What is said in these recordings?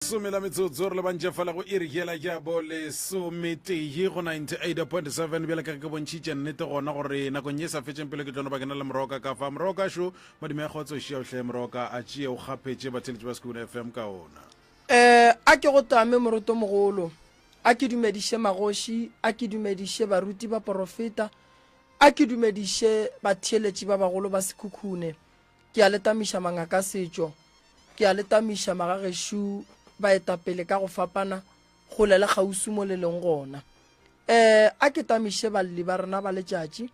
Some la metsotso re lebantše fela go iri yela ya bo lesometee go 98.7 bjale ka ge ke bontšhitše nnete gona gore nakong ye sa fetšeng pele ke tlo no ba ke na le moroka ka fa moroka šo madime a kgotso šia hle moroka a tšee o kgaphetše batheletši ba Sekhukhune FM ka ona. Eh, a ke go tame morotomogolo, a ke dumediše magoši, a ke dumediše baruti baporofeta, a ke dumediše batheeletši ba bagolo ba Sekhukhune. Ke a le tamiša mangakasetšo, ke a le tamiša magagešo baetapele ka go fapana, kgole le kgauswi mo le leng gona. Ee, a ke tamiše balli ba rena ba letšatši,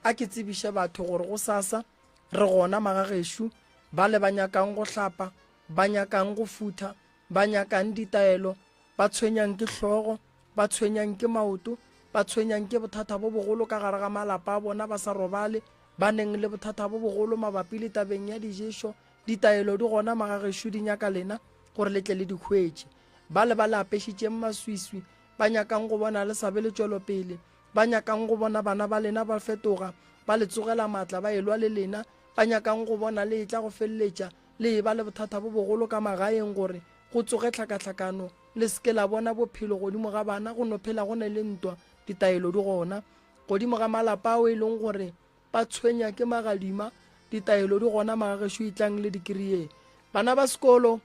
a ke tsebiše batho gore gosasa re gona magagešo, bale ba nyakang go hlapa, ba nyakang go futha, ba nyakang ditaelo, ba tshwenyang ke hlogo, ba tshwenyang ke maoto, ba tshwenyang ke bothata bo bogolo ka gare ga malapa a bona ba sa robale, ba neng le bothata bo bogolo mabapi le tabeng ya diješo, ditaelo di gona magagešo di nyaka lena gore le tle le di hwetše. Bale ba le apešitšeng maswiswi, ba nyakang go bona le sa be le tšwelopele, ba nyakang go bona bana ba lena ba fetoga, ba le tsogela matla ba elwa le lena, ba nyakang go bona le etla go feleletša le eba le bothata bo bogolo ka magaeng gore go tsoge tlhakatlhakano, Le se ke la bona bophelo godimo ga bana, go no phela go ne le ntwa, ditaelo di gona. Godimo ga malapa ao e leng gore ba tshwenya ke magadima, ditaelo di gona magagešo itlang le dikirieng. Bana ba sekolo,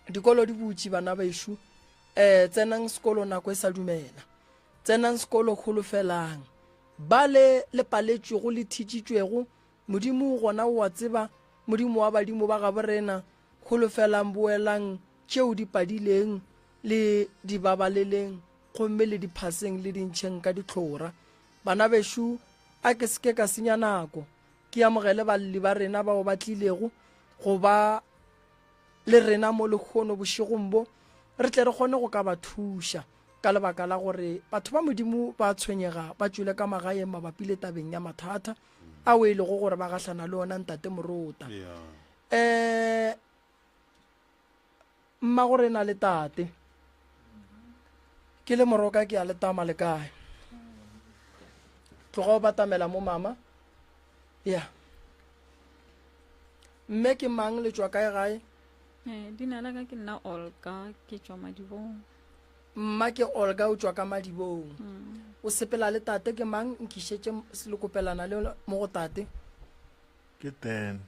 dikolo di butše bana bešo, eh, tsenang sekolo nako e sa dumela. Tsenang sekolo holofelang. Bale le paletšwego le thitšitšwego, Modimo gona o a tseba, Modimo wa badimo ba gabo rena, holofelang boelang tšeo di padileng le di babaleleng gomme le di phaseng le di ntšheng ka dihlora. Bana bešo, a ke se ke ka senya nako, ke amogele balli ba rena bao ba tlilego go ba le rena mo lehono bošegong bo, re tle re kgone go ka ba thuša, ka lebaka la gore batho ba Modimo ba tshwenyega ba tšwele ka magaeng mabapi le tabeng ya mathata ao e lego gore ba gahlana le ona Ntate Morota. Um Mmago rena le tate. Ke le moroka ke a le tama le kae. Tloga o batamela mo mama. Ya. Mme ke mang le tšwa kae gae? Eh, leina la ka ke nna Olga, ke tšwa Madibong. Mma ke Olga o tšwa ka Madibong. Mm. O sepela le tate ke mang? Nkišetše lekopelana le mo go tate. Ke Dan,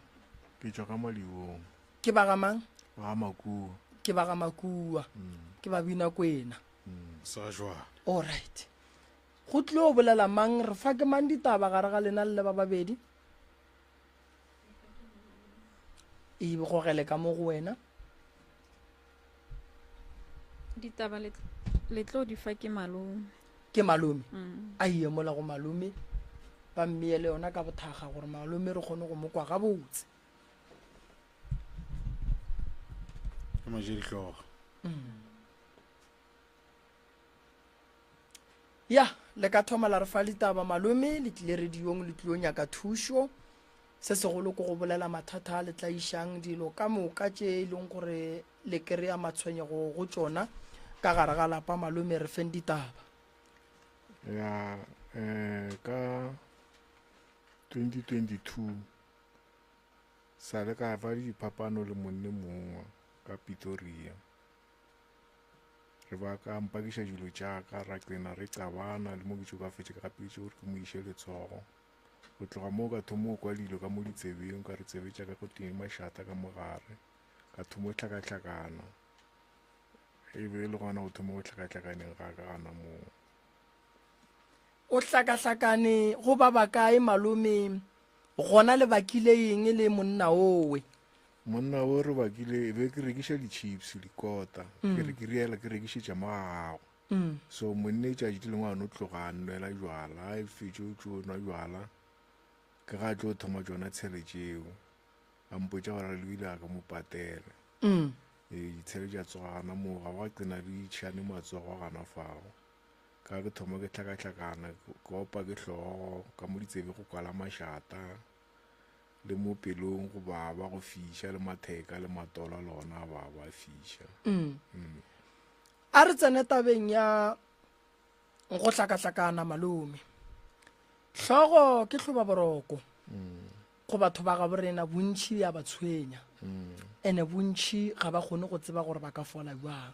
ke tšwa ka Madibong. Ke ba ga mang? Ba ga Makua. Ke ba ga Makua. Mm. Ke ba bina kwena. Mm. Sa jwa. All right. Go tlio bolela mang re fa ke mang ditaba gare ga lena le ba babedi? E gogele ka mo go wena. Ditaba le le tlo di fa ke malome. Ke malome. Mm. A iye mola go malome ba mmeele yona ka bothaga gore malome re kgone go mo kwa gabotse. Ke majedihlogo. Ya, le ka thoma la re fa ditaba malome, le tlile radiong le tlilo nyaka thušo. Se segolo ke go bolela mathata a le tlaišang, dilo ka moka tše e leng gore le kry-a matshwenyego go tšona ka gare ga lapa malome re feng ditaba. Ya, eh, ka 2022 Sa le ka ba le diphapano le monne mongwe ka Pitoria. Re ba ka mpakiša dilo tša ka ra qena re qabana le mo ke tšo ka fetša ka gapetše gore ke mo iše letsogo. Go tloga moo ka thoma go kwa dilo ka mo ditsebeng ka re tsebe tša ka go teng mašata ka mogare ka thoma go hlakahlakana. E be e le gona go thoma go hlakahlakaneng ga ka gana moo. O hlakahlakane go ba bakae malome? Gona le bakile eng le monna owe? Monna o re bakile e be ke rekiša di-chips dikota mm. ke re ke riela ke rekišetša mo ga gago mm. so monne tšatši le lengwe a no tloga a nwela jwala e fetše o tšo nwa jwala ke ga tlo thoma tšona tshele tšeo a mpotša gore le ile a ka mo patela mm. ee ditshele tša tsoga gana moo ga wa qena di tšhane matsogo gana fao Ka ke thoma ke hlakahlakana, ke opa ke hlogo, ka mo ditsebe go kwala mašata, le mo pelong go baba go fiša, le matheka le matolo le ona a baba a fiša. Mm. Mm. A re tsene tabeng ya go hlakahlakana malome. Hlogo ke hloba boroko. Mm. go batho ba gabo rena bontši ya ba tshwenya ene bontši ga ba kgone go tseba gore ba ka fola bjang.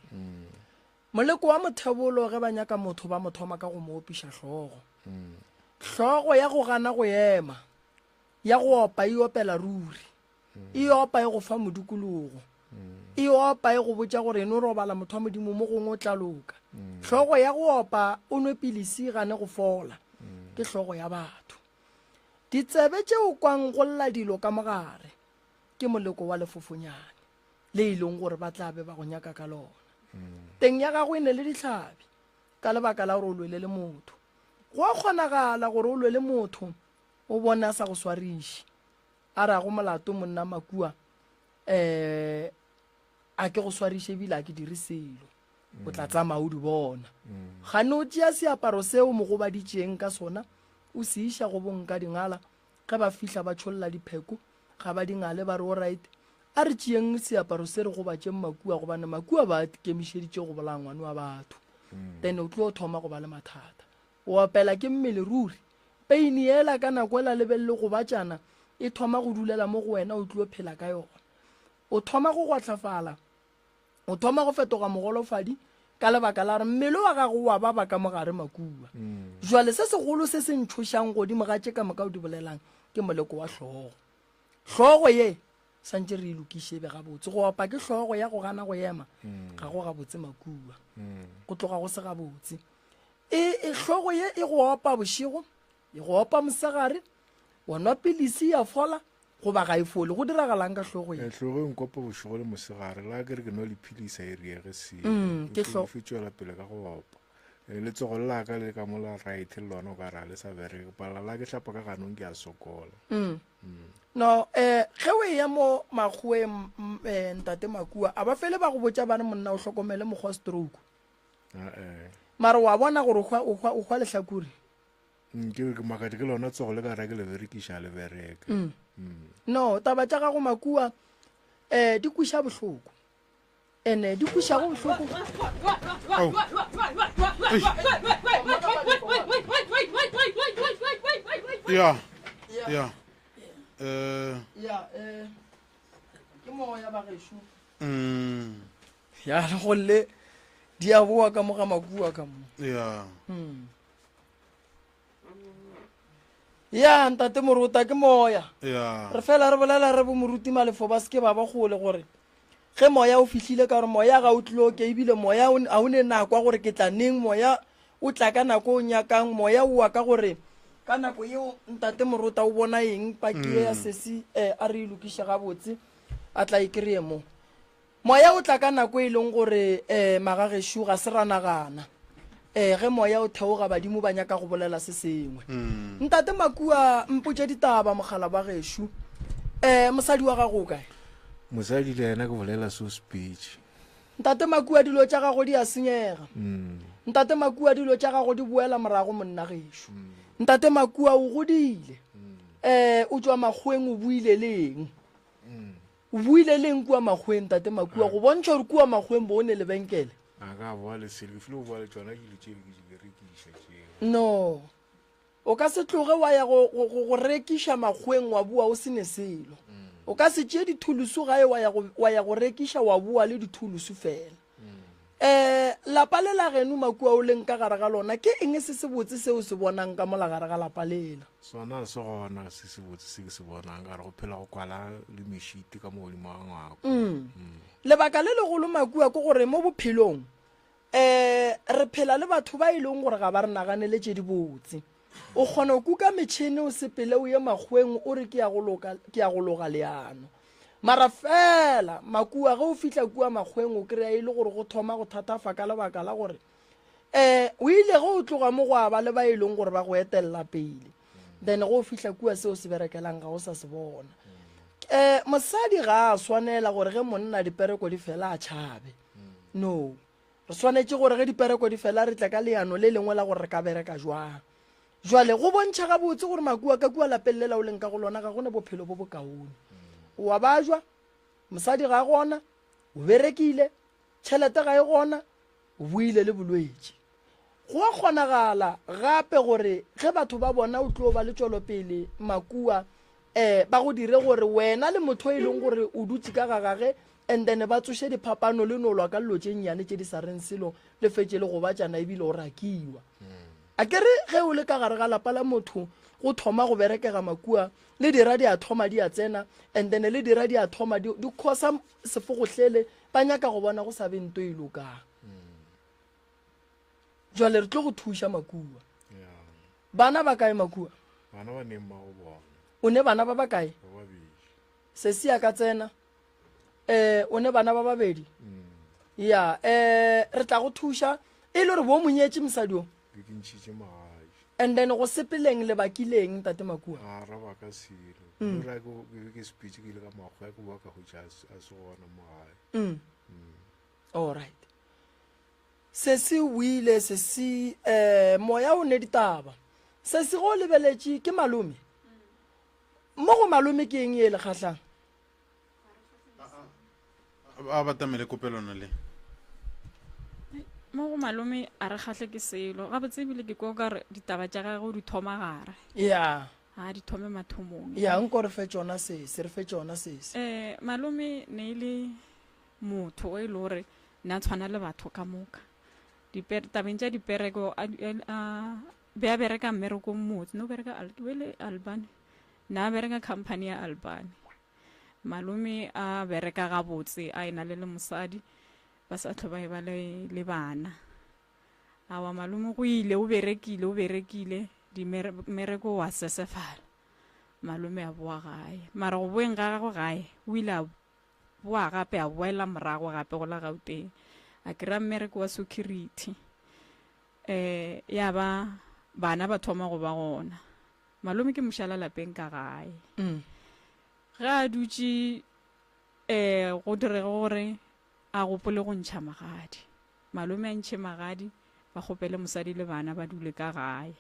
Moleko wa mothebolo ge ba nyaka motho ba mo thoma ka go mo opiša hlogo. Hlogo ya go gana go ema, ya go opa e opela ruri. E opa e go fa modikologo. E opa e go botša gore eno robala motho wa Modimo mo gongwe o tla loka. Hlogo ya go opa o nwe pilisi e gane go fola. Ke hlogo ya batho. Ditsebe tše o kwang go lla dilo ka mogare ke moleko wa lefofonyane le e leng gore ba tla be ba go nyaka ka lona. Teng ya gago e ne le dihlabi ka lebaka la gore o lwele le motho. Go a kgonagala gore o lwe le motho o bone a sa go swariše. A re a go molato monna Makua um a ke go swariše ebile a ke dire selo. O tla tsamaya o di bona. Gane o tšea seaparo seo mo gobaditšeng ka sona o se iša go bonkadingala Ge ba fihla ba tšholla dipheko, ga ba di ngale ba re, Alright, a re tšeeng seaparo se re gobatšeng Makua gobane Makua ba kemišeditše go bolaya ngwane wa batho. Then o tlo thoma go ba le mathata. O opela ke mmele ruri. Peini yela ka nako ela le be le gobatšana e thoma go dulela mo go wena o tlo phela ka yona. O thoma go gwahlafala. O thoma go fetoga mogolofadi ka lebaka la gore mmele wa gago wa baba ka mogare makua. Jwale se segolo se se ntšhošang godimo ga tše ka moka o di bolelang ke moleko wa hlogo. Hlogo ye santše re e lokiše e be gabotse. Go opa ke hlogo ya go gana go ema ga go gabotse makua. Go tloga go se gabotse. E, e hlogo ye e go opa bošego, e go opa mosegare, wa nwa pilisi ya fola, goba ga e fole go diragalang ka hlogo ye eh, hlogo e nkopa bošego le mosegare la ke re ke nwa diphilisi a e riege selo mm, ke hlogo e tšwela pele ka go opa eh, letsogo le laka le ka mola right le lona o ka ra le sa bereke pala la ke hlapa ka ganong ke a sokola mm. Mm. no eh ge o eya mo makgoweng eh, ntate makua a ba fele ba go botša ba re monna o hlokomele mokgwa stroke eh. mara wa bona gore o hwa lehlakore Mm, ke ke makatše ke lona tsogo le ka ra ke le berekiša le bereke mm. Mm. no taba tša gago makua um di kwiša bohloko ene di kwišago bohloko ya ya eh ya eh ke moya bagešo mm ya le golle di a boa ka mo ga makua ka mo ya mm ya ntate morota ke moya ya re fela re bolela re bo moruti malefo ba seke ba ba gole gore ge moya o fihlile ka gore moya ga o tloke ebile moya ga o ne nako ya gore ke tla neng moya o tla ka nako o nyakang moya o wa ka gore ka nako yeo ntate morota o bona eng paki ya mm. sesi um a re e lokiše gabotse a tla e kry-e mo Moya o tla ka nako e leng gore um magagešo ga se ra nagana. Um ge moya o theoga badimo ba nyaka go bolela se sengwe. Mm. Ntate Makua mpotše ditaba mogala wa gešo. Um mosadi wa gago o kae? Mosadi le yena ke bolela so speech. Ntate Makua dilo tša gago di a senyega. Mm. Ntate Makua dilo tša gago di boela morago monna gešo. Mm. Ntate Makua o godile. Um o tšwa makgoweng o buile le eng? O buile leng kua makgoweng, Tate Makua, go bontšha gore kua makgoweng bo o ne lebenkele? A ka boa le selo, ke file go boa le tšona dilo tše ke di berekiša tšeo. No. O ka se tloge wa ya go, go, go, go rekiša makgoweng wa boa o se ne selo. O ka se tšee dithulusu gae wa ya go, wa ya go rekiša wa boa le dithulusu fela. Um lapa le la geno Makua o leng ka gare ga lona, ke eng se sebotse se o se bonang ka mola gare ga lapa lela? Sona se gona se sebotse se ke se bonang ka gore go phela go kwala le mešiti ka mo godimo ga ngwako. Mm. Lebaka le legolo Makua ke gore mo bophelong um re phela le batho ba e leng gore ga ba re naganele tše dibotse. O kgona go kuka metšhene o sepele o ye makgoweng o re ke ya go loka, ke ya go loga leano. Mara fela makua ge o fihla kua makgoweng o kry-a e le gore go thoma go thatafa ka lebaka la gore um o ile ge o tloga mo go a ba le ba e leng gore ba go etelela pele then ge o fihla kua seo se berekelang ga o sa se bona. Um mosadi ga a swanela gore ge monna dipereko di fela a tšhabe. No. Re swanetše gore ge dipereko di fela re tle ka leano le lengwe la gore re ka bereka jwang. Jwale go bontšha gabotse gore makua ka kua lapeng lela o leng ka go lona ga go ne bophelo bo bokaone. O a bajwa, mosadi ga a gona, o berekile, tšhelete ga e gona, o boile le bolwetši. Go a kgonagala gape gore ge batho ba bona o tlo ba le tšwelopele makua. um ba go dire gore wena le motho e leng gore o dutse ka ga gage and then ba tsoše diphapano le no lwa ka dilo tše nnyane tše di sa reng selo le fetše le gobatšana ebile o rakiwa. A ke re ge o le ka gare ga lapa la motho go thoma go berekega makua le dira di a thoma di a tsena and then le dira di a thoma di di khosa sefogohlele ba nyaka go bona go sa be nto e lokang. Jwale re tlo go thuša makua. Bana ba kae makua? Bana ba ne mmago bona. O ne bana ba ba kae? Ba babedi. Sesi a ka tsena. Eh o ne bana ba babedi? Mm. Ya, eh re tla go thuša e le gore bo monyetše mosadi o. Ke ke ntšhitše magadi. And then go sepeleng le bakileng ntate Makua. A ra ba ka selo. Mm. Ra ke ke ke sepitše ke ile ka makgwa ke boa ka hwetša a se gona mo gae. Mm. All right. Sesi o ile, sesi, eh, moya o ne ditaba. Sesi go lebeletše ke malome. Mo go malome ke eng ye le kgahlang? A batamele kopelwana le. Mo go malome a re kgahle ke selo. Gabotse ebile ke kwa o ka re ditaba tša gagwe o di thoma gare. Ya. A di thome mathomong. Ya, nko re fe tšona sesi, re fe tšona sesi. Eh, malome ne e le motho o e le gore ne a tshwana le batho ka moka. Diper, tabeng tša dipereko a, a, be a bereka mmerekong motse, no bereka Al, be le Albany. Ne a bereka company ya Albany. Malome a bereka gabotse a ena le le mosadi ba sa hlwe ba eba le, le bana. Awa malome go ile o berekile o berekile dimere, mmereko wa sesefala. Malome a boa gae. Mara go boeng ga gagwe gae o ile a boa gape a boela morago gape go la Gauteng a kry-a mmereko wa security um ya ba bana ba thoma go ba gona malome ke mošala lapeng ka gae mm. ge a dutše um go direge gore a gopole go ntšha magadi Malome a ntšhe magadi, ba kgopele mosadi le bana ba dule ka gae.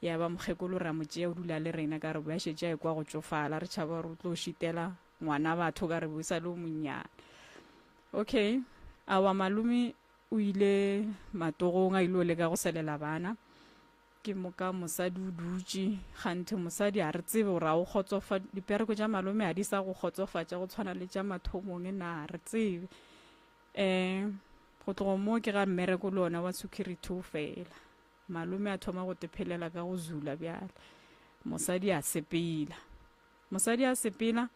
Ya ba mokgekolo ra mo tšea o dula le rena ka re bo a šetše a ekwa go tšofala, re tšhaba gore o tlo šitela ngwana batho ka re bo sa le o monnyane. Okay, awa malome o ile matogong a ile o leka go selela bana. Ke moka mosadi o dutše, kganthe mosadi a re tsebe gore a o kgotsofa, dipereko tša malome a di sa go kgotsofatša go tshwana le tša mathomong na, a re tsebe. Eh, go tlogo moo ke ga mmereko le ona wa security o fela. Malome a thoma go tephelela ka go zula bjale. Mosadi a sepela. Mosadi a sepela,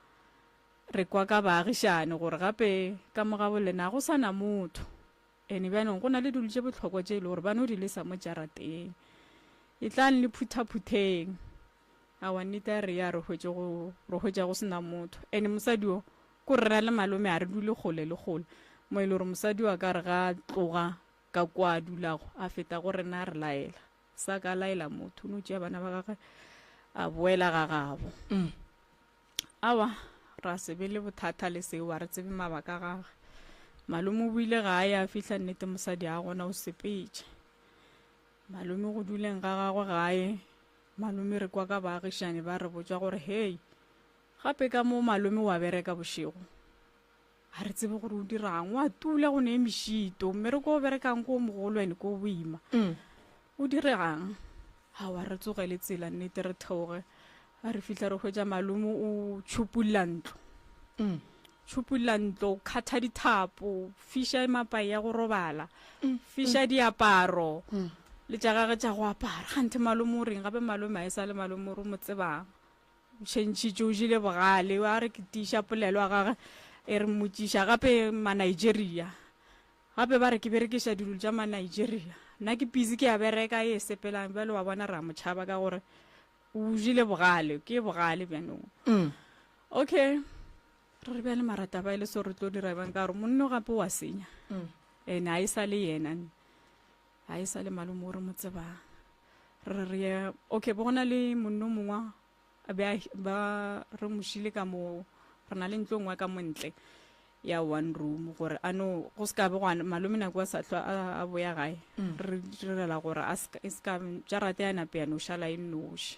re kwa ka baagišane gore gape ka mo gabo lena go sa na motho. Ene bjanong go na le dilo tše bohlokwa tše e le gore ba no di lesa mo jarateng. Etlang le phuthaphutheng. Aowa nnete a re ya re hwetše go re hwetša go sena motho. Ene mosadi o ko re na le malome a re dule kgole le kgole mo e le gore mosadi wa ka re ga a tloga ka kwa a dulago a feta go rena a re laela. Sa ka laela motho o no tšea bana ba gagwe a boela ga gabo. Mm. Aowa ra se be le bothata le seo a re tsebe mabaka a gagwe. Malome o boile gae a fihla nnete mosadi a gona o sepetše. Malome go duleng ga gagwe gae Malome re kwa ka baagišani ba re botša gore hei, gape ka mo malome wa bereka bošego. Ga re tsebe gore o dirang, wa tula go ne mešito, mmereko o berekang ko o mogolo ene ko o boima. Mm. O diregang? Aowa re tsogele tsela nnete re theoge. A re fihla re hwetša malome o tšhupulla ntlo. Mm. Tšhupulla ntlo, khatha dithapo, fiša mapai ya go robala, mm. fiša mm. diaparo mm. le tša gage tša go apara. Kganthe malome o reng? Gape malome a e sa le malome o re mo tsebang. O tšhentšhitše, o jele bogale, a re ke tiiša polelo ya gage e re mmotšiša gape ma-Nigeria. Gape ba re ke berekiša dilo tša ma-Nigeria. Nna ke busy ke a bereka e sepelang bjale wa bona re a mo tšhaba ka gore o jele bogale, ke bogale bjanong. Mm. Okay. Re re bjale mara taba e le so re tlo dira bjang ka gore monno gape wa senya. Mm. Ene a e sa le yena. A e sa le malome o re mo tsebang. Re re ye okay bo gona le monno mongwe a be ba re mošile ka mo re na le ntlo nngwe ka mo ntle ya one room gore a no go se ka be gwa malome nako a sa hlwa a boya gae mm. re direla gore a e se ka jarata ya nape ya no šala e nnoši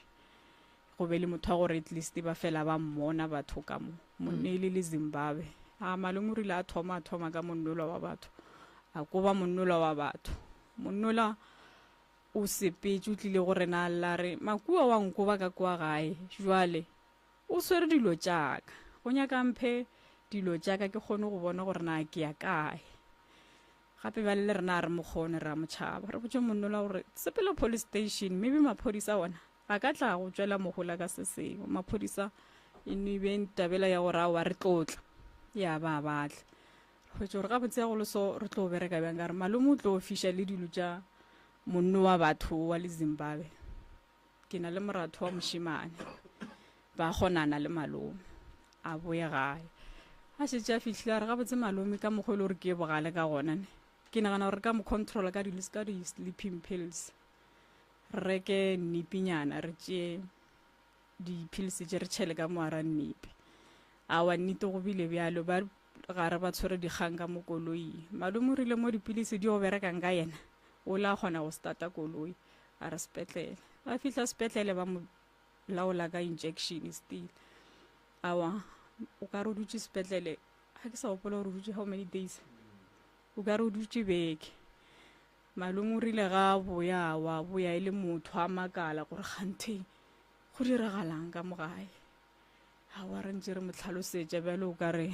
go be le motho wa gore at least ba fela ba mmona batho ka mo monna e le le Zimbabwe a malome o rile a thoma a thoma ka monnola wa batho a koba monnola wa batho monnola o sepetše o tlile go rena a lla re makua wa nkoba ka kwa gae jwale O swere dilo tša ka. Go nyaka mphe dilo tša ka ke kgone go bona gore na ke ya kae. Gape bjale le rena a re mo kgone, re a mo tšhaba. Re botše monnola gore sepela police station, maybe maphodisa ona a ka tla go tšwela mohola ka se sengwe. Maphodisa e no be tabela ya gore aowa re tlo tla. Ya ba ba tle. Re hwetše gore gabotse ya go le so re tlo bereka bjang ka re malome o tlo fiša le dilo tša monno wa batho wa le Zimbabwe. Ke na le moratho wa mošemane, ba kgonana le malome, a boye gae. A šetše a fihlile a re gabotse malome ka mokgwa e le gore ke bogale ka gona ne. Ke nagana gore re ka mo controla ka dilo ka di-sleeping pills. Re reke nnipinyana re tšee di-pills tše re tšhele ka mo gara nnipi. Aowa nnete go bile bjalo ba gare ba tshwere dikgang ka mo koloing. Malome o rile mo dipilisi di yo berekang ka yena o la kgona go starta koloi. A re sepetlele. Ba fihla sepetlele ba mo laola ka injection still. Awa, o ka re o dutše sepetlele, ga ke sa gopola gore o dutše how many days. O ka re o dutše beke. Malome o rile ga a boya, wa boya e le motho a makala gore kganthe go diragalang ka mo gae. Aowa re ntše re mo hlalosetša bjalo o ka re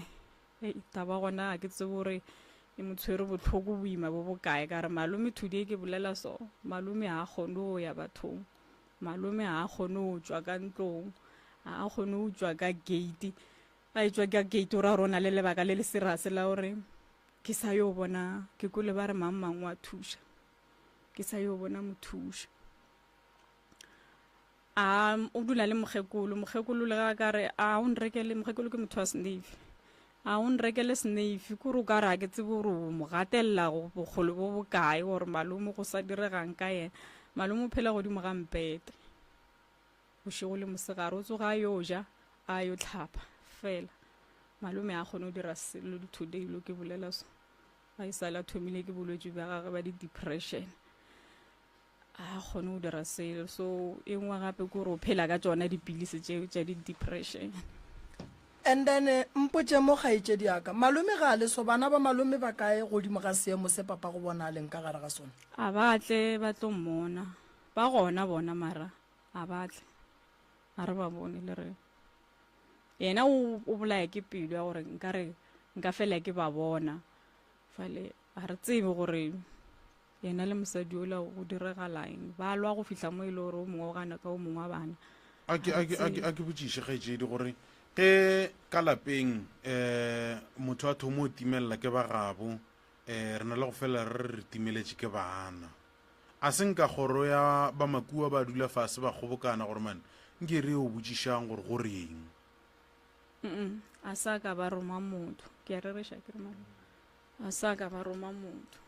ei taba gona ga ke tsebe gore e mo tshwere bohloko boima bo bokae. Ka re malome today ke bolela so, malome ga a kgone go ya bathong, malome ga a kgone go tšwa ka ntlong, ga a kgone go tšwa ka gate. Ga e tšwa ka gate o ra gore o na le lebaka le le serious la gore ke sa yo bona, ke kwele ba re mang mang wa thuša, ke sa yo bona mothuša. A o dula le mokgekolo, mokgekolo le ga ka re a o nrekele, mokgekolo ke motho wa snave, a o nrekele snave, kore o ka re a ke tsebe gore o mo gatelela go bokgole bo bokae gore malome go sa diregang ka yena. Malome o phela godimo ga mpete bošego le mosegare, o tsoga a yo ja, a yo hlapa fela. Malome a kgone go dira selo today lo ke bolela so, ga e sale a thomile ke bolwetši bja gagwe ba di-depression. A kgone go dira selo. So e nngwe gape ke gore o phela ka tšona dipilisi tšeo tša di-depression. And then eh, mpotše mo kgaetšedi ya ka, malome ga a le so, bana ba malome ba kae godimo ga seemo se papa go bona a leng ka gare ga sona? A ba tle ba tlo mmona. Ba gona bona mara a ba tle. A re ba bone le re. Yena o o bolaya ke pelo ya gore nka re nka fela ke ba bona. Fale a re tsebe gore Yena le mosadi yola go diregala eng? Ba lwa go fihla mo e le gore o mongwe o gana ka o mongwe wa bana. A ke, a ke, a ke, a ke botšiše, kgaetšedi, gore ge ka lapeng um motho a thoma o timelela ke ba gabo, um re na le go fela re re re timeletše ke bana. A se nka kgoro ya ba Makua ba dula fase ba kgobokana gore man nke re yo botšišang gore go reng? Mm-mm, a sa ka ba roma motho. Ke a rereša ke re malome. A sa ka ba roma motho.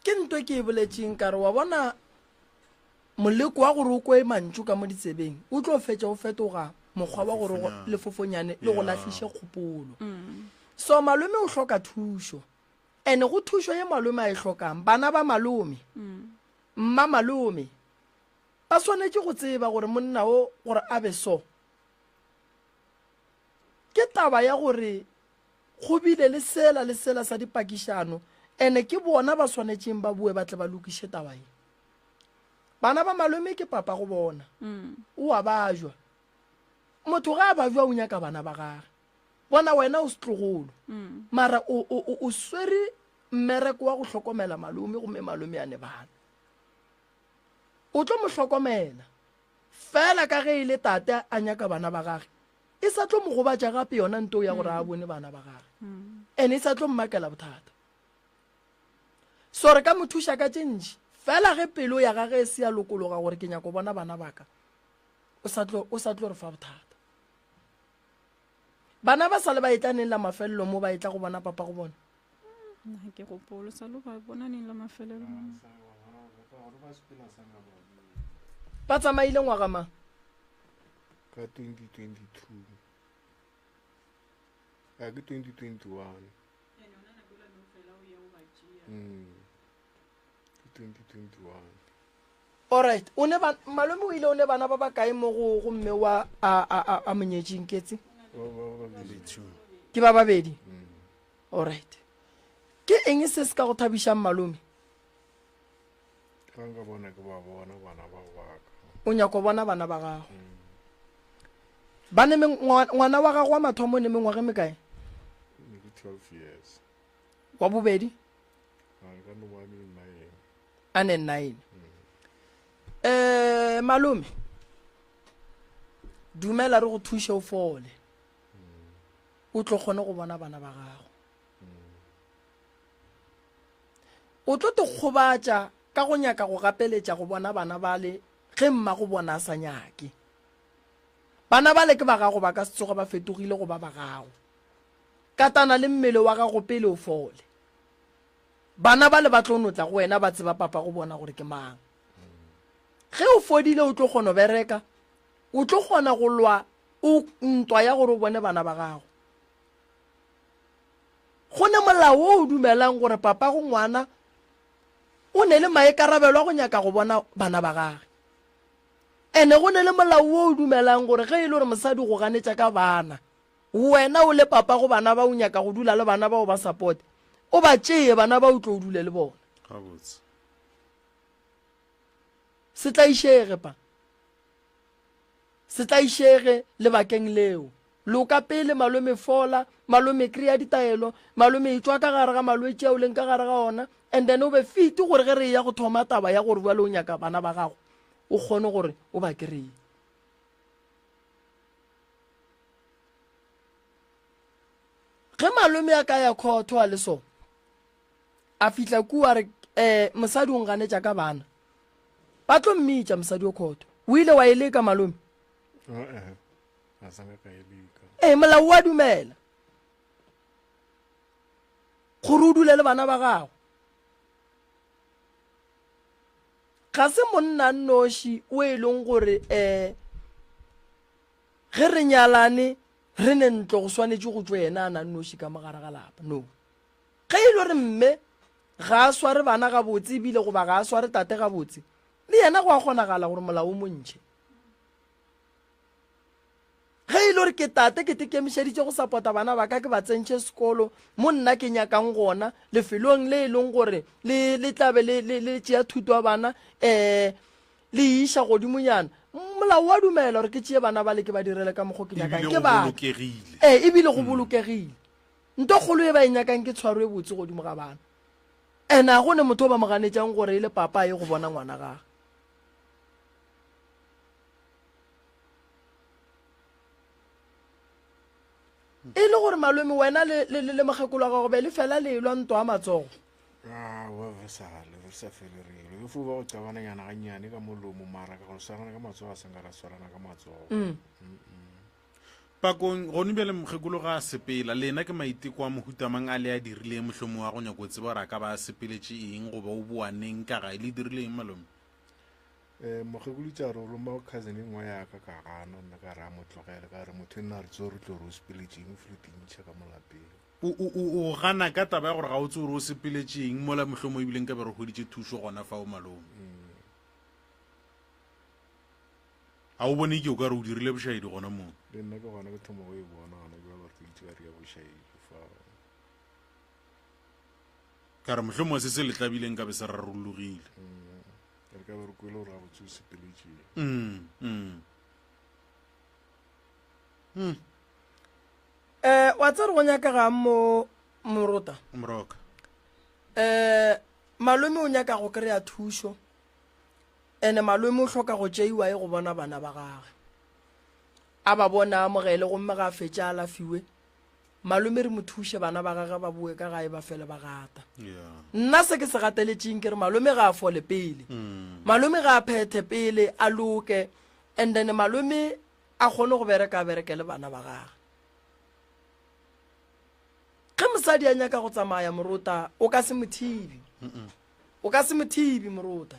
Ke nto ke e boletšeng ka re wa bona moleko wa gore o kwe mantšu ka mo ditsebeng o tlo fetša o fetoga mokgwa wa gore lefofonyane le go lahliše kgopolo. So malome o hloka thušo and go thušo ye malome a e hlokang bana ba malome mma malome ba swanetše go tseba gore monna o gore a be so Ke taba ya gore go bile le sela le sela sa dipakišano ene ke bona ba swanetšeng ba boe ba tle ba lokiše taba ye. Bana ba malome ke papa go bona. O a bajwa. Motho ga a bajwa o nyaka bana ba gage. Bona wena o setlogolo. Mara o, o, o, o swere mmereko wa go hlokomela malome gomme malome a ne bana. O tlo mo hlokomela. Fela ka ge e le tate a nyaka bana ba gage, e sa tlo mo gobatša gape yona nto ya gore a bone bana ba gage. Ene e sa tlo mmakela bothata. So re ka mo thuša ka tše ntši. Fela ge pelo ya gage e se ya lokologa gore ke nyako bona bana ba ka, o sa tlo, o sa tlo re fa bothata. Bana ba sa le ba etla neng la mafelelo mo ba etla go bona papa go bona? Nna ke gopolo sa lo ba bona neng la mafelelo. Ba tsamaile ngwaga mang? Ka 2022. A ke 2021. Mm. Ke 2021. Alright, o ne ba malome o ile o ne bana ba ba kae mo go go mme wa a a a, a monyetšing ketse? Ke ba babedi. Mm. Alright. Ke eng se se ka go thabišang malome? Ga nka bona ke ba bona bana ba ba ka. O nyako bona bana ba gago. Ba ne ngwana wa gago wa mathomo o ne mengwaga e mekae? Ne ke 12 years. Wa bobedi? A ka no ba ne 9. A ne 9. Eh malome. Dumela re go thuše o fole. O tlo kgone go bona bana ba gago. O tlo te kgobatša ka go nyaka go gapeletša go bona bana bale ge mmago bona a sa nyake. Bana bale ke ba gago ba ka se tsoge ba fetogile go ba ba gago. Katana le mmele wa gago pele o fole. Bana bale ba tlo no tla go wena ba tseba papago bona gore ke mang. Ge o fodile o tlo kgona go bereka, o tlo kgona go lwa o ntwa ya gore o bone bana ba gago. Go ne molao wo o dumelang gore papago ngwana o ne le maikarabelo a go nyaka go bona bana ba gage. Ene go ne le molao wo o dumelang gore ge e le gore mosadi go ganetša ka bana, wena o le papago bana ba o nyaka go dula le bana ba o ba supporte, o ba tšeye bana ba o tlo o dule le bona. Gabotse. Se tlaišege pa. Se tlaišege lebakeng leo. Loka pele, malome fola, malome kry-a ditaelo, malome etšwa ka gare ga malwetši a o leng ka gare ga ona, and then o be fit gore ge re eya go thoma taba ya gore bjale o nyaka bana ba gago, o kgone gore o ba kry-e. Ge malome a ka ya khotho a le so, a fihla kua re um mosadi o nganetša ka bana, ba tlo mmitša mosadi o khotho. O ile wa e leka malome? Ee, molao wa dumela gore o dule le bana ba gago. Ga se monna nnoši o e leng gore um ge re nyalane re ne ntlo go swanetše go tšwe yena a na nnoši ka mogare ga lapa. No. Ge e le gore mme ga a sware bana gabotse ebile goba ga a sware tate gabotse, le yena go a kgonagala gore molao o mo ntšhe. Ge e le gore ke tate ke tekemišeditše go sapota bana ba ka ke ba tsentšhe sekolo mo nna ke nyakang gona lefelong le e leng gore le le tlabe le le le tšea thuto ya bana um le iša godimonyana molao wa dumela gore ke tšee bana ba le ke ba direle ka mokgwa ke nyakang ke ba ee ebile go bolokegile nto kgolo e ba e nyakang ke tshwaro e botse godimo ga bana ene a go ne motho o ba mo ganetšang gore e le papa ye go bona ngwana gage E le gore malome wena le, le, le, le mokgekolo wa gago be le fela le elwa ntwa ya matsogo? Aowa, re sa le, re sa fele re elwa. E fo ba go qabananyana gannyane ka molomo, mara ka go swarana ka matsogo a sa nka ra swarana ka matsogo. Mm. Pakong, gone bjale mokgekolo ga a sepela, lena ke maiteko a mohuta mang a le a dirileng mohlomongwe wa go nyaka go tseba gore a ka ba a sepeletše eng goba o boa neng ka gae? Le dirile eng malome? Um mokgekolo itse a re o loma cousin e nngwe yaka ka gana nna ka re a mo tlogele ka re motho e nna re tse re tlo re o sepeletše eng o file tintšha ka mo lapeng. O, o, o, o gana ka taba ya gore ga o tse gore o sepeletše eng mola mohlomongwe ebile nka be re hweditše thušo gona fao malome. A o bone ke o ka re o dirile bošaedi gona moo? Le nna ke gona ke thoma go e bona gona bjale gore ke itse ka re ya bošaedi fao. Ka re mohlomongwe se se le tlabileng ka be se rarologile. Re ka be re kwele gore gabotse o sepeletšeng. Mm, mm. Mm. Eh, wa tsere go nyakagang mo morota? Moroka. Eh, malome o nyaka go kry-a thušo ene malome o hloka go tšeiwa e go bona bana ba gage a ba bona a amogele gomme ga a fetša a alafiwe Malome re mo thuše bana ba gage ba boe ka gae ba fele ba gata. Nna se ke se gateletšeng ke re malome ga a fole pele. Mm. Malome ga a phethe pele a loke and then malome a kgone go bereka a bereke le bana ba gage. Ge mosadi a nyaka go tsamaya morota o ka se mo thibi. O ka se mo thibi morota.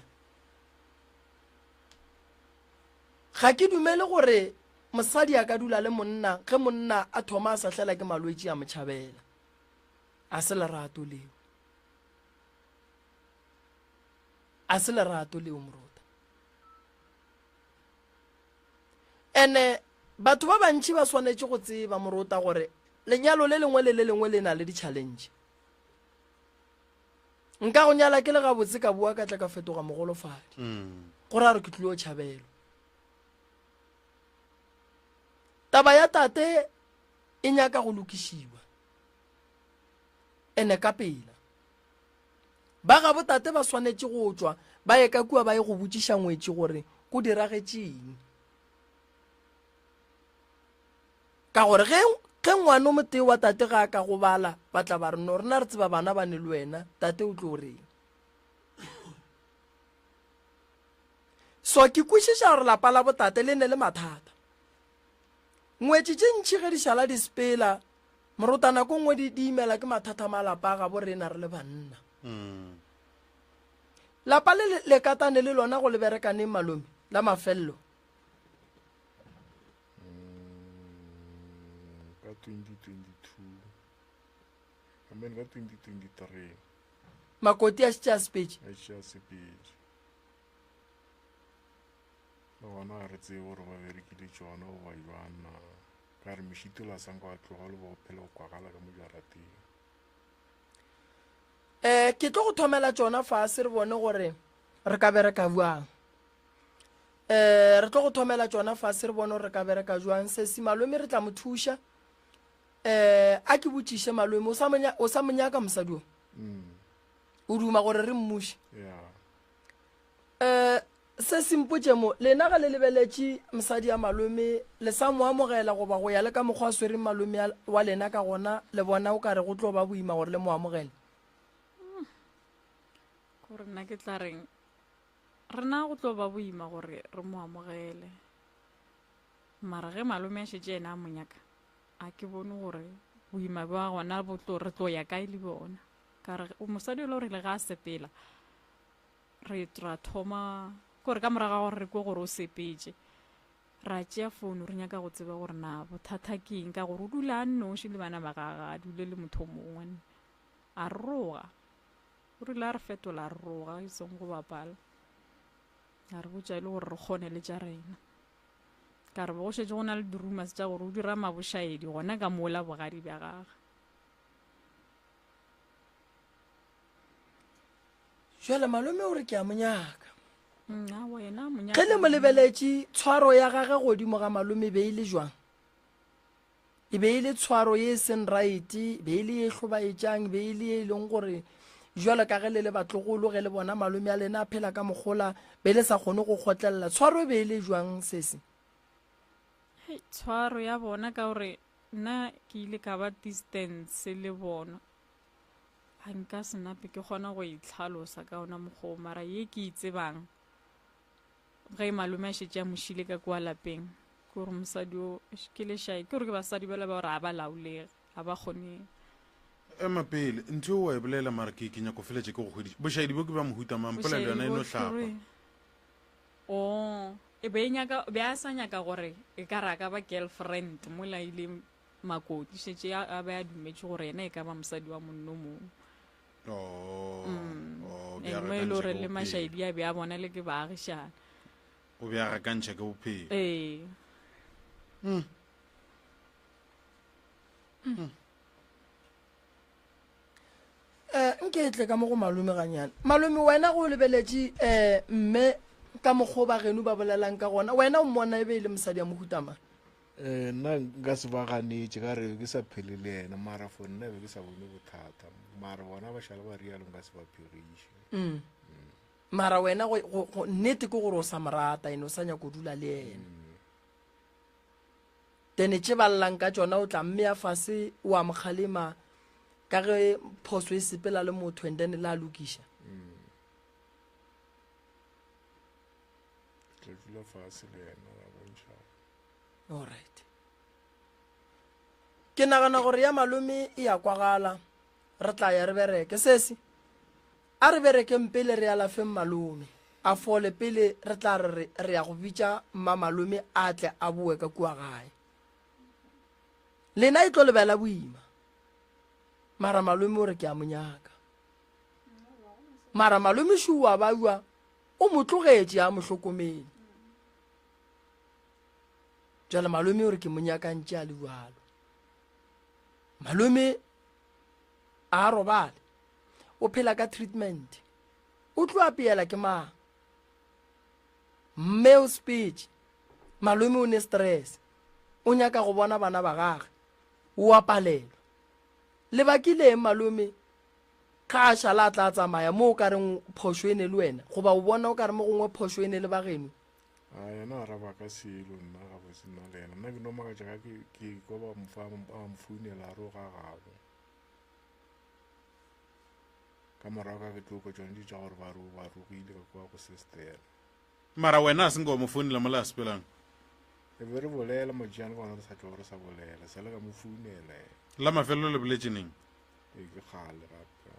Ga ke dumele gore mosadi a ka dula le monna ge monna a thoma a sahlela ke malwetši a mo tšhabela. A se lerato leo. A se lerato leo morota. Ene batho ba bantši ba swanetše go tseba morota gore lenyalo le lengwe le le lengwe le na le di-challenge. Nka go nyala ke le gabotse ka boa ka tla ka fetoga mogolofadi. Mm. Go ra gore ke tlilo tšhabelwa. Taba ya tate e nyaka go lokišiwa ene ka pela. Ba gabo tate ba swanetše go tšwa ba ye ka kua ba ye go botšiša ngwetši gore go diragetše eng. Ka gore ge ge ngwana o motee wa tate ga a ka gobala ba tla ba re no rena re tseba bana ba ne le wena tate o tlo reng. So ke kwešiša gore lapa la botate le ne le mathata. Ngwetši tše ntši ge di šala di sepela, morota nako nngwe di, di imela ke mathata a malapa a gabo rena re le banna. Mm. Lapa le le katane le lona go le berekaneng malome la mafelelo? Mm, ka 2022 I mean ka 2023 Makoti a šetše a sepetše. A šetše a sepetše. Le gona ga re tsebe gore ba berekile tšona goba jwang na. Ka re mešitola sa nka wa tloga le bo phela go kwagala ka mo jarateng. Eh, ke tlo go thomela tšona fase re bone gore re ka bereka bjang. Eh, re tlo go thomela tšona fase re bone gore re ka bereka jwang. Sesi malome re tla mo thuša. Eh, a ke botšiše malome o sa mo o sa mo nyaka mosadi o? Mm. O duma gore re mmuše? Yeah. Eh, se se mpotše mo, lena ge le lebeletše mosadi ya malome, le sa mo amogela goba go ya le ka mokgwa a swereng malome wa lena ka gona, le bona o ka re go tlo ba boima gore le mo amogele? Gore nna ke tla reng, rena go tlo ba boima gore re mo amogele. Mara ge malome a šetše yena a mo nyaka, a ke bone gore boima bja gona bo tlo, re tlo ya kae le bona. Ka re mosadi yola o rile ga a sepela, Re ra thoma kore ka morago ga gore re kwe gore o sepetše, ra tšea founu re nyaka go tseba gore na bothata ke eng ka gore o dula a nnoši le bana ba gagwe, a dule le motho o mongwe. A roga, o rile a re fetola a roga e seng go bapala, a re botša e le gore re kgone le tša rena. Ka re go šetše go na le di-rumours tša gore o dira mabošaedi gona ka mola bogadi bja gagwe. Jwale malome o re ke a mo nyaka. Mm, Ge le mo lebeletše, tshwaro ya gage godimo ga malome be e le jwang? E be e le tshwaro ye e seng right, e be e le ye e hlobaetšang, e be e le ye e leng gore jwalo ka ge le le batlogolo ge le bona malome a lena a phela ka mogola be le sa kgone go kgotlelela. Tshwaro e be e le jwang sesi? Hei, tshwaro ya bona ka gore nna ke ile ka ba distance le bona. A nka se nape ke kgona go e tlhalosa ka ona mokgwa o, mara ye ke e tsebang ge malome a šetše a mo šile ka kua lapeng ke gore mosadi o ke lešae, ke gore ke basadi bale ba gore ga ba laolege, ga ba kgone. Ema pele, ntho eo wa e bolela mara ke ke nyako feletša ke go hweditše. Bošaedi bo ke bja mohuta mang? Polelo yona e no hlapa. Oh, e be e nyaka, be a sa nyaka gore e ka re a ka ba girlfriend mola e ile Makoti šetše a, a be a dumetše gore yena e ka ba mosadi wa monno mongwe. Oh, Mm. oh, be a And mo e le gore gakantšha ke le bophelo. mašaedi a be a bona le ke baagišana. O be a gakantšha ke bophelo. Ee. Eh, nke e tle ka mo go malome ganyane. Malome, wena go lebeletše eh, mme ka mokgwa o ba geno ba bolelang ka gona, wena o mmona e be e le mosadi ya mohuta mang? Eh, nna nka se ba ganetše ka re ke sa phele le yena mara for nna be ke sa bone bothata mara bona ba šala ba rialo nka se ba phegiše mm. mara wena nnete ke gore o sa mo rata ene o sa nyako dula le yena mm. Then tše ba llang ka tšona o tla mmea fase o a mo kgalema ka ge phoso e sepela le motho and then la lokiša. Mm. Tla dula fase le yena ra bontšha. All right. Ke nagana gore ya malome e ya kwagala re tla ya re bereke sesi. A re berekeng pele re alafeng malome a fole pele re tla re re ya go bitša mmamalome a tle a boe ka kua gae. Lena e tlo le bela boima. Mara malome o re ke a mo nyaka. Mara malome šo wa ba jwa o mo tlogetše a mo hlokomele. Jwale malome o re ke mo nyakantše a le jwalo. Malome a robale. O phela ka treatment. O tlo apeela ke mang? Mme o sepetše. Malome o ne stress. O nyaka go bona bana ba gage. O a palelwa. Lebakile eng malome ga a šala a tla tsamaya mo o ka reng phošo e ne le wena goba o bona o ka re mo gongwe phošo e ne le ba geno? A yena a araba ka selo nna gabotse nna le yena nna ke no makatša ka ke ke kwa ba mo fa ba mo founela a re o ga gabo. Ka morago ka ke tlo kwa tšone di tša gore ba re ba rogile ka kwa go sestera. Mara wena a se nke wa mo founela mola a sepelang? Re be re bolela motšeane gona re sa tšwa re sa bolela, sa le ka mo founela. La mafelelo le boletše neng? Ee, ke kgale gape.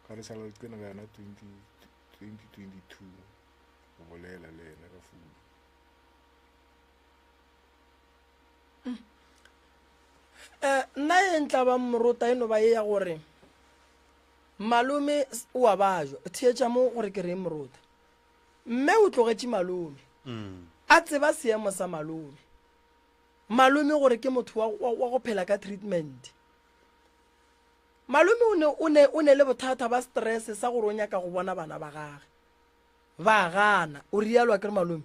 Ga re sa le tsena ka yona 20 2022 go bolela le yena ka founu. Eh, nna ye ntla ba morota e no ba ye ya gore malome o a bajwa theetša mo gore ke reng morota mme o tlogetše malome mm. a tseba seemo sa malome malome gore ke motho wa, wa, wa go phela ka treatment malome o ne, o ne, o ne le bothata ba stress sa gore o nyaka go bona bana ba gage ba gana o rialo a kere malome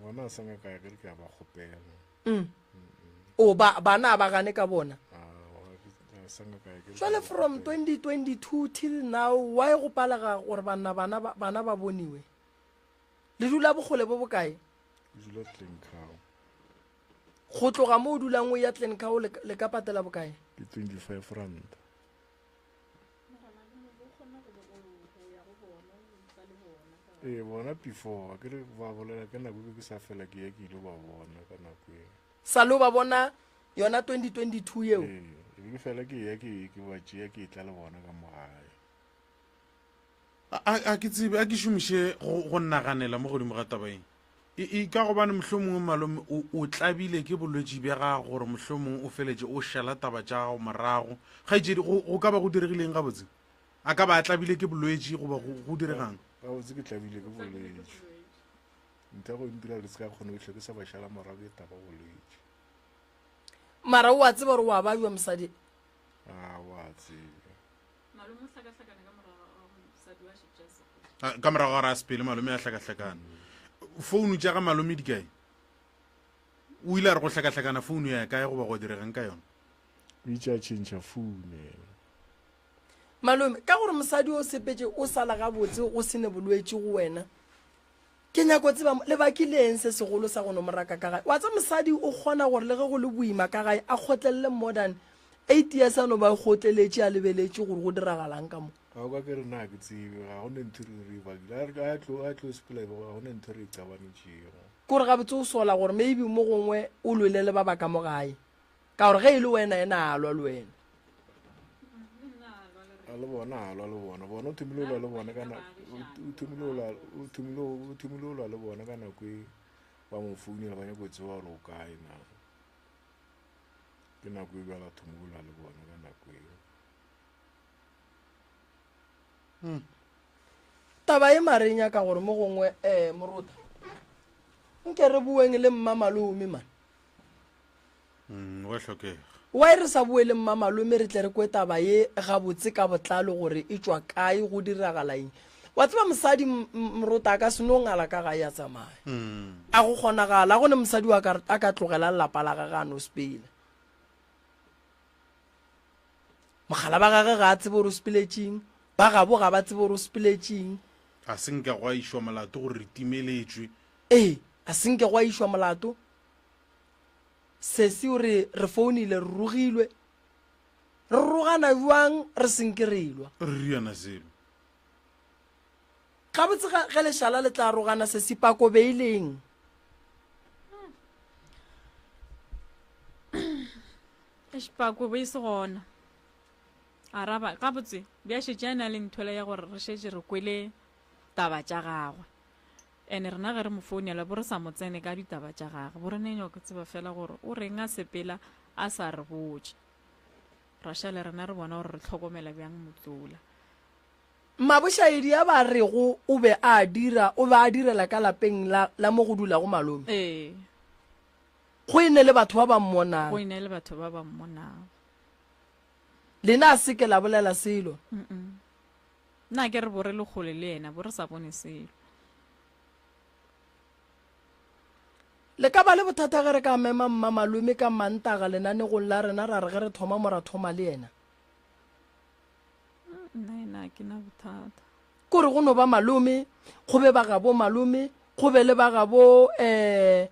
bona a sa ngaka ya ke a ba kgopela mm. o ba bana a ba gane ka bona jale from 2022 till now why go palega gore banna bana bana ba boniwe le dula bokgole bo bokae go tloga mo o dulang o ya tlencow le ka patela bokae ke 25 rand Ee, bona before a ke re ba bolela ka nako e ke sa fela ke ya ke ile ba bona ka nako e. Sa lo ba bona yona 2022 yeo? Ee, e be ke fela ke ya ke ke ba tšea ke tla le bona ka mo gae. A a ke tsebe a ke šomiše go go naganela mo godimo ga taba e. E, e ka gobane mohlomongwe malome o, o tlabile ke bolwetši bja gago gore mohlomongwe o feletše o šala taba tša gago morago. Kgaetšedi, go, go ka ba go diregileng gabotse? A ka ba a tlabile ke bolwetši goba go, go diregang? Gabotse ke tlabile ke bolwetši. Ntho ya go ntira gore se ka kgone go hlwe ke sa ba šala morago ke taba bolwetši. Mara o a tseba gore o a babja mosadi? A o a tseba. Malome o hlakahlakane ka morago ga gore mosadi wa šetše a sepetše. Ah, ka morago ga gore a sepele malome a hlakahlakana. Founu tša ga malome di kae? O ile a re go hlakahlakana founu ya kae goba go diregang ka yona? O itše a tšhentšha founu yena. Malome, ka gore mosadi o sepetše o sala gabotse go se ne bolwetši go wena, ke nyako tseba lebaki le eng se segolo sa go no mo raka ka gae. Wa tsa mosadi o kgona gore le ge go le boima ka gae a kgotlelele more than 8 years a no ba kgotleletše a lebeletše gore go diragalang ka mo. Ga o ka ke re na ke tsebe ga go ne ntho re re bakile a re a tlo a tlo sepela ga go ne ntho re e qabanetšego. Kore gabotse o sola gore maybe mo gongwe o lwele le ba ba ka mo gae ka gore ge e le wena ena a lwa le wena. A le bona a lwa le bona bona o thomile o lwa le bona ka nako o thomile o lwa o thomile o thomile o lwa le bona ka nako e ba mo founela ba nyako tseba gore o kae na ke nako e bjala thoma o lwa le bona ka nako eo. Hmm. Taba e mare e nyaka gore mo gongwe um morota nke re boeng le mma malome man. Mm, wa hlokega. Why re sa boe le mma malome re tle re kwe taba ye gabotse ka botlalo gore e tšwa kae go diragala eng. Wa tseba mosadi morota a ka se no ngala ka gae a tsamaya. Mm. A go kgonagala go ne mosadi wa ka a ka tlogela lelapa la gage a no sepela. Mogala ba gage ga a tsebe gore o sepeletšeng, ba gabo ga ba tsebe gore o sepeletšeng. A se nke gwa išwa molato gore re timeletšwe. Ee, a se nke gwa išwa molato. Sesi o re, Re founile, re rogilwe. Re rogana bjang re se nke re elwa? Re riana selo. Gabotse ge, ge lešala le tla rogana, sesi, pako be e leng? Eish, pako be e se gona. Araba, gabotse, bja šetše a na le nthwela ya gore re šetše re kwele taba tša gagwe. Ene rena ge re mo founela bo re sa mo tsene ka ditaba tša gage, bo re ne nyoko tseba fela gore o reng a sepela a sa re botše. Ra šale rena re bona gore re hlokomela bjang motsola. Mabošaedi a ba rego o be a a dira, o be a direla ka lapeng la, la mo go dulago malome. Ee. Go e ne le batho ba ba mmonang. Go e ne le batho ba ba mmonang. Lena a se ke la bolela selo. Mm-mm. Nna ke re bo re le kgole le yena, bo re sa bone selo. Le ka ba le bothata ge re ka mema mmamalome ka Mantaga lenanegong la rena ra re ge re thoma mo ra thoma le yena? Nna ena ga ke na bothata. Kore go no ba malome, go be ba gabo malome, go be le ba gabo um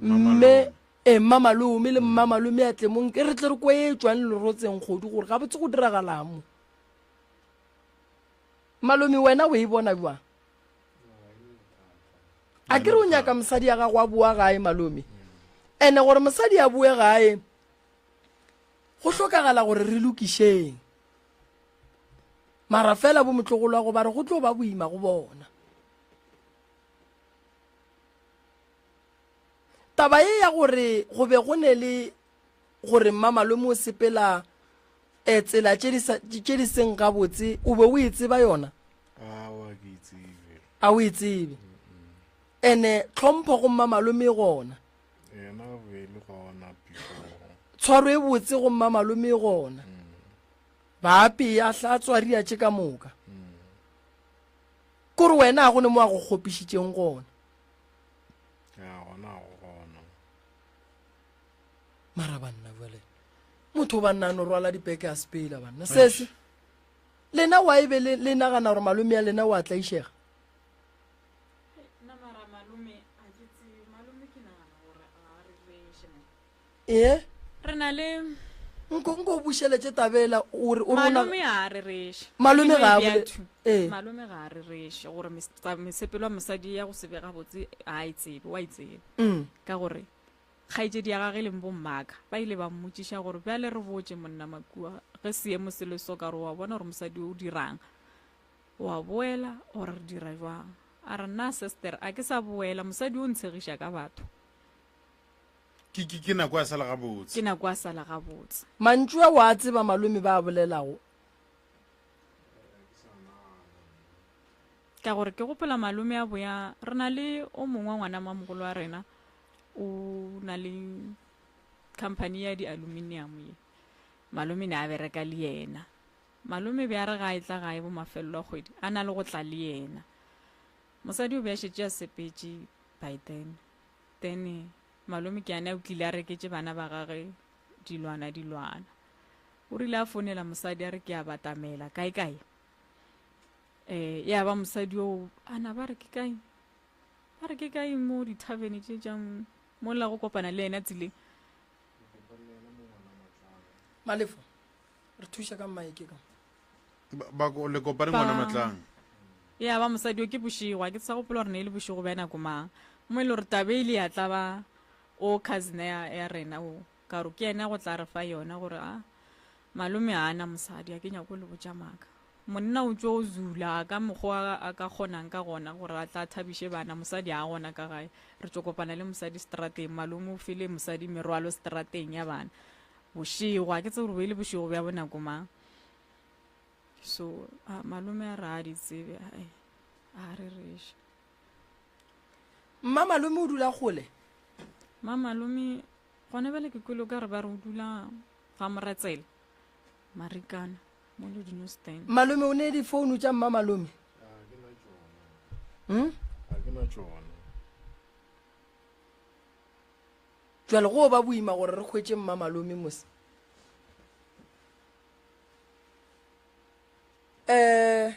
mme e mmamalome le mmamalome a tle mo nke re tle re kwe e tšwang lerotseng kgodu gore gabotse go diragalang mo. Malome wena o e bona bjang? A ke re o nyaka mosadi ya gago a boa gae malome. Ene gore mosadi a boe gae go hlokagala gore re lokišeng. Mara fela bo motlogolwago ba re go tlo ba boima go bona. Taba ye ya gore go be go ne le gore mmamalome o sepela eh, tsela tše di sa- tše di seng gabotse o be o e tseba yona? Aowa, ke e tsebe. A o e tsebe? Ene tlhompho go mmamalome e gona. Yena o be e le gona before. Tshwaro e botse go mmamalome e gona. Ba apea, hlatswa, ria tše ka moka. Kore wena ga go ne mo a go kgopišitšeng gona. Ya gona go gona. Mara banna bjale motho banna a no rwala dipeke a sepela banna. Sese lena wa ebe le, le nagana gore malome ya lena wa tlaišega? Nna mara malome a ke tsebe malome ke nagana gore a re reše mo. Ee? Re na le Nko nko o bušeletše tabela o re o re o Malome ga a rereše. Malome Ke ga a no e bea bole thu. ee. Malome ga a rereše gore mesepelo ya mosadi ya go se be gabotse ga a e tsebe, wa e tseba. Ka gore kgaetšedi ya gage e leng bommaka ba ile ba mmotšiša gore bjale re botše monna Makua ge seemo se le so ka gore wa bona gore mosadi o dirang, wa boela or re dira jwang? A re nna sister a ke sa boela, mosadi o ntshegiša ka batho. Ke, ke, ke nako a sala gabotse. Ke nako a sala gabotse. Mantšu a wa tseba malome ba a bolelago. Ka gore ke gopola malome a boya, re na le o mongwe ngwana mamogolo wa rena o na le company ya di-aluminium ye. Malome ne a bereka le yena. Malome be a re ga e tla gae bo mafelelo a kgwedi, a na le go tla le yena. Mosadi o be a šetše a sepetše by then. Then malome ke ane a tlile a reketše bana ba gage dilwana dilwana. O rile a founela mosadi a re ke a batamela kae kae. Eh ya ba mosadi o ana ba re ke kae? Ba re ke kae mo dithavene tše tša mo la go kopana le yena tseleng. Malefo re thuša ka mmaeke ka. Ba le kopane ngwana matlang. Ya ba mosadi o ke bošego, a ke sa gopola gore ne e le bošego bja nako mang. Mo e le gore taba e ile ya tla ba o cousin ya, ya rena o, ka gore ke yena go tla re fa yona gore a malome a ana mosadi, a ke nyako le botša maaka. Monna o tšo zula ka mokgwa a ka kgonang ka gona gore a tla thabiše bana, mosadi a gona ka gae. Re tšo kopana le mosadi strateng, malome o file mosadi merwalo strateng ya bana. Bošego, a ke tsebe gore bo e le bošego bja bonako mang. So a malome a re a di tsebe ai a re reše. Mma malome o dula kgole? Mma malome gona bjale ke kwele o ka re ba re o dula ga Moratsele Marikana mo le Dinostein. Malome o ne difounu tša mma malome? Hmm? Ga ke na tšona. Jwale go ba boima gore re hwetše mma malome mose. Eh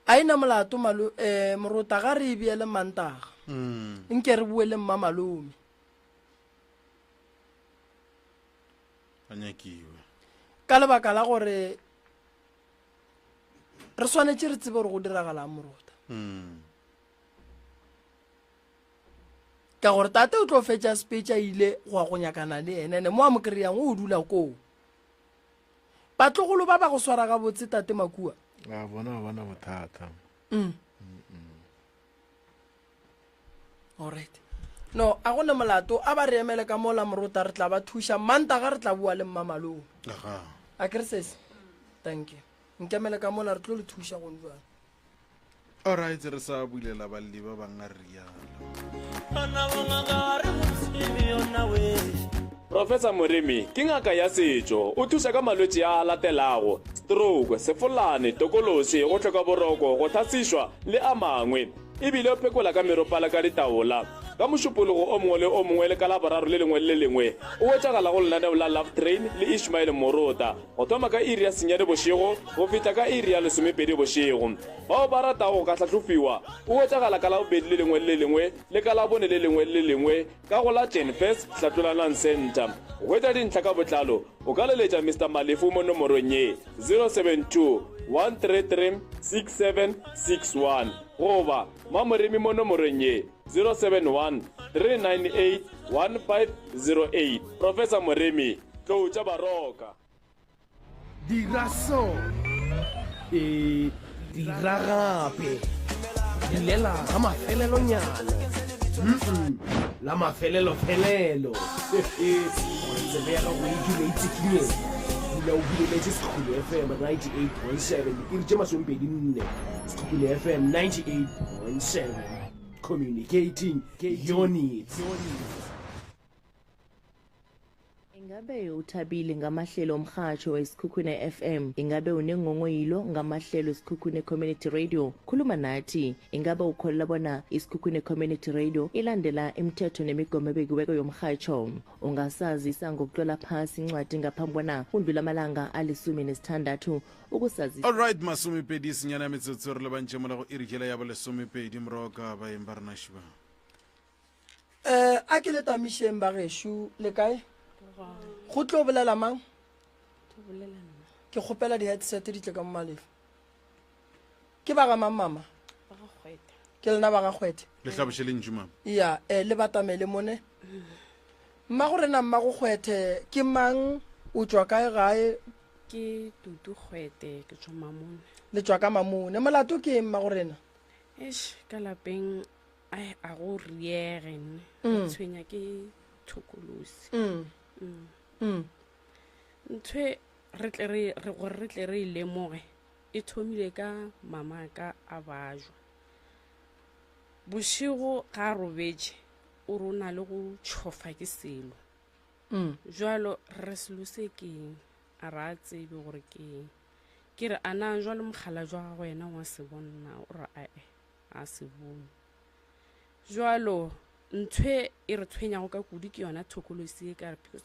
a ena molato malo eh morota ga re e beele mantaga. Mm. Nke re bue le mma malome. A nyakiwe. Ka lebaka la gore re swanetše re tsebe gore go diragalang morota. Mm. Ka gore tate o tlo fetša sepetša ile go ya go nyakana le ene, ene mo a mo kry-ang o dula koo. Batlogolo ba ba go swara gabotse tate Makua? A bona ga bana bothata. Mm. Alright. No, a go ne molato, a ba re emele ka mola morota re tla ba thuša, Mantaga re tla bua le mmamalome. Aha. A ke re sesi? Thank you. Nkemele ka mola re tlo le thuša gone jwale. Alright, re sa bulela balli ba bang a rialo. Professor Moremi ke ngaka ya setšo. O thuša ka malwetši a a latelago, stroke, sefolane, tokološi, go hloka boroko, go hlasišwa le a mangwe. E bile o phekola ka meropa le ka ditaola. Ka Mošupologo o mongwe le o mongwe le ka Laboraro le lengwe le le lengwe o hwetšagala go lenaneo la Love Train le Ishmael Morota go thoma ka iri ya senyane bošego go fihla ka iri ya lesomepedi bošego. Bao ba ratago go ka hlahlofiwa o hwetšagala ka Labobedi le lengwe le le lengwe le ka Labone le lengwe le le lengwe ka go la Genfest Hlatlolanang Centre. Go hwetša dintlha ka botlalo o ka leletša Mister Malefu mo nomorong ye, 072 133 6761 goba Mamoremi mo nomorong ye, 071 398 1508. Professor Moremi, Tlou tša Baroka. Dira so. Ee, dira gape. Dulela ga mafelelonyana. Mm-mm, la mafelelofelelo. Gore tsebe ya gago e dule e tsikinyega. Dula o buleletše Sekhukhune FM 98.7 diiri tše masomepedi-nne. Sekhukhune FM 98.7 Communicating your needs. Ingabe uthabile ngamahlelo omrhatjho weSikhukhune FM? Ingabe unenghonghoyilo ngamahlelo eSikhukhune Community Radio? Khuluma nathi. Ingabe ukholelwa bona iSikhukhune Community Radio ilandela imithetho nemigomo ebekiweko yomrhatjho? Ungasazisa ngokutlola phasi incwadi ngaphambi bona kundlula amalanga alisumi nesithandathu ukusazisa. Alright, masomepedi senyane ya metsotso re lebantše mola go iri jela ya bolesomepedi moroka baeng ba rena šiba. Um a ke le tamišeng bagešo le kae? Go tlo bolela mang? Ke kgopela di-headset di tle ka mo malefa. Ke ba ga mang mama? Ke lena ba ga Kgwete. Le hlaboše lentšu mama. Ya, eh, le batamele mone. Mmago rena mmago Kgwete ke mang? O tšwa kae gae? Ke Tutu Kgwete, ke tšwa Mamone. Le tšwa ka Mamone. Molato ke eng mmago rena? Eish, ka lapeng Ai, a go riege nne mm. tshwenya ke thokolosi mm. Mm. Mm. Nthwe re tle re re gore re tle re e lemoge e thomile ka mama ka a bajwa bošego ga a robetše o re o na le go tšhofa ke selo mm. jalo re selo se keng a re a tsebe gore keng ke re a na jalo mogala jwa gago yena wa se bonna o re ae a se bone. Jwalo nthwe e re tshwenyago ka kudu ke yona thokolosi e ka re because.